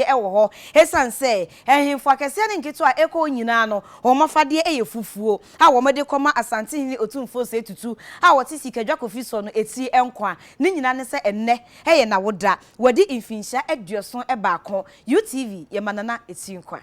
wɔ hɔ. Esiane sɛ ahemfo akɛseɛ ne nketewa a ɛkɔ hɔ nyinaa no, wɔn afadeɛ yɛ fufuo a wɔde kɔma Asantehene Otumfoɔ Osei Tutu a ɔte Sikadwa Kofi soɔ no tiri nkwa. Ne nyinaa ne sɛ ɛnnɛ yɛ n'awoda. Wadi mfinhyia 71. UTV, yɛma Nana tiri nkwa.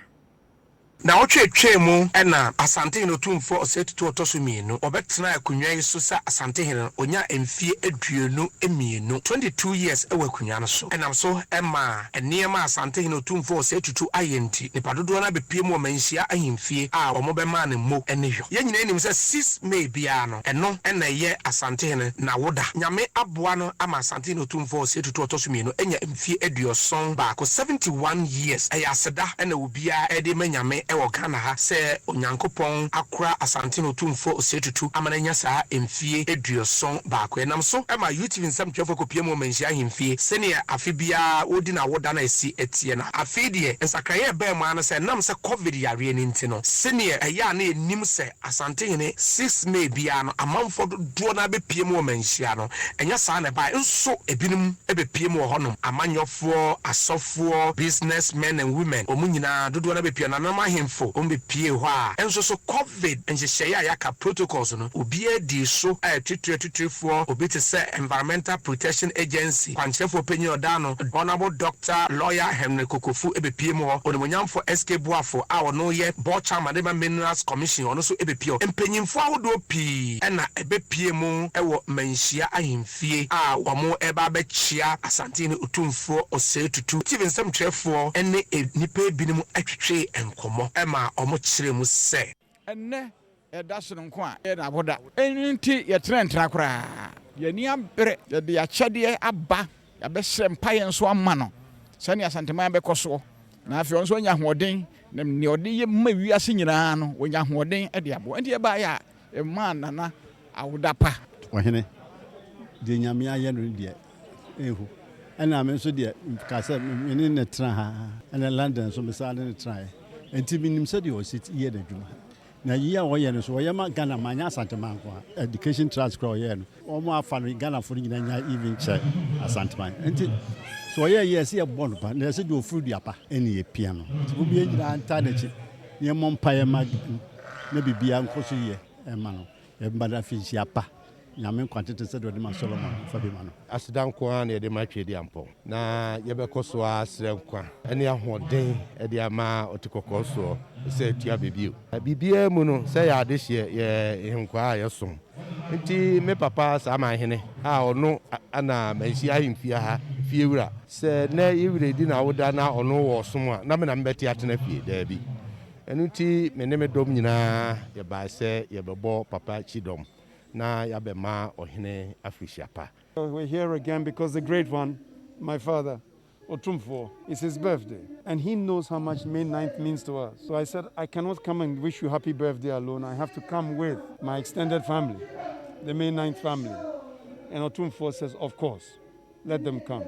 Naawɔtwe atwaa mu na Asantehene Otumfoɔ Osei Tutu Ɔtɔ so Mmienu, ɔbɛtenaa akonnwa yi so sɛ Asantehene no, ɔnyaa mfeɛ 22, 22 years, wɔ akonnwa no so. Ɛnam so maa nneɛma a Asantehene Otumfoɔ Osei Tutu ayɛ nti, nnipa dodoɔ no ara bɛpue mu wɔ Manhyia Ahemfie a wɔbɛmaa no mmo ne yɔ. Yɛn nyinaa nim sɛ 6 May biara no, ɛno na ɛyɛ Asantehene n'awoda. Nyame aboa no ama Asantehene Otumfoɔ Osei Tutu Ɔtɔ so Mmienu anya mfeɛ 71, 71 years. Ɛyɛ aseda na obiara de ma Nyame wɔ Ghana ha sɛ Onyankopɔn akora Asantehene Otumfoɔ Osei Tutu ama no anya saa mfeɛ 71. Ɛnam so ma UTV nsɛmtwerɛfoɔ kɔpue mu wɔ Manhyia Ahemfie sɛdeɛ afe biara wɔdi n'awoda no a ɛsi teɛ no. Afei deɛ nsakraeɛ a ɛbaa mu ara ne sɛ ɛnam sɛ Covid yareɛ no nti no, sɛdeɛ ɛyɛ a na yɛnim sɛ Asantehene 6 May biara no amanfoɔ dodoɔ no ara bɛpue mu wɔ Manhyia no, ɛnyɛ saa na ɛbaeɛ. Nso ebinom bɛpue mu wɔ hɔnom, amanyɔfoɔ, asɔfoɔ, business men and women, wɔn nyinaa dodoɔ no ara bɛpue, nananom ahemfo, wɔn bɛpue hɔ a nso so Covid nhyehyɛeɛ a yɛaka, protocols no, obiara dii so a atitire atitirefoɔ, obi te sɛ Environmental Protection Agency kwankyerɛfoɔ panyin a ɔda ano, Honourable Doctor Lawyer Henry Kokofu bɛpue mu hɔ, Onimuonyamfoɔ SK Boafo a ɔno yɛ Board Chairman de ma Minerals Commission, ɔno nso bɛpue hɔ. Mpanyinfoɔ ahodoɔ pii na ɛbɛpue mu wɔ Manhyia Ahemfie a wɔreba abɛkyea Asantehene Otumfoɔ Osei Tutu. TV nsɛmtwerɛfoɔ ne nnipa binom twetwee nkɔmmɔ maa wɔkyerɛɛ mu sɛ. Ɛnnɛ, ɛda sononko a ɛyɛ n'awoda. Ɛno nti yɛtena ntra koraa. Yɛn ani abere. Yɛde akyɛdeɛ aba. Yɛabɛsrɛ mpaeɛ nso ama no sɛdeɛ Asanteman bɛkɔ soɔ. Na afei ɔno nso anya ahoɔden. Na nea ɔde yɛ ma wiase nyinaa no, wanya ahoɔden de aboa. Nti yɛbaeɛ a, yɛmaa Nana awoda pa. Ɔhene, deɛ Nyame ayɛ no deɛ ɛnhu. Ɛna me nso deɛ ka sɛ me ne no tena ha, ɛna London nso me san ne no tenaeɛ. Nti menim sɛdeɛ ɔsi yɛ n'adwuma. Na yie a ɔyɛ no nso ɔyɛ ma Ghana man, nyɛ Asanteman nko ara. Education Trust koraa ɔyɛɛ no, wɔn afa no Ghanafoɔ no nyinaa nya even kyɛ Asanteman. Nti sɛ ɔyɛ yie a ɛsɛ yɛbɔ no pa, na ɛsɛ deɛ ɔfiri dua pa ɛne yɛpia no. Nti mom yɛn nyinaa ntaa n'akyi na yɛmmɔ mpaeɛ ma na biribiara nkɔ so yie ɛma no. Yɛmma no afinhyia pa. Nyame nkwa tenten sɛdeɛ ɔde ma Solomon no, fa bi ma no. Aseda nko ara na yɛde ma Tweaduampɔn, na yɛbɛkɔ so ara asrɛ nkwa ne ahoɔden de ama Ɔtekɔkɔɔ soɔ sɛ atua bɛ bio. Biribiara mu no, sɛ yɛ adehyeɛ, yɛ nhenkwaa a yɛsom. Nti me papa Saamanhene a ɔno na Manhyia ahemfie ha fiewura, sɛ nnɛ yɛ wura redi n'awoda na ɔno wɔ ɔsom a, na me na mebɛte atena fie? Daabi. Ɛno nti me ne me dɔm nyinaa yɛbae sɛ yɛbɛbɔ papa kyidɔm na yɛabɛma ɔhene afirihyia pa. We're here again because the great one, my father, Otumfuo, it's his birthday and he knows how much May 9th means to us. So I said, I cannot come and wish you happy birthday alone. I have to come with my extended family, the May 9th family. And Otumfuo says, of course, let them come.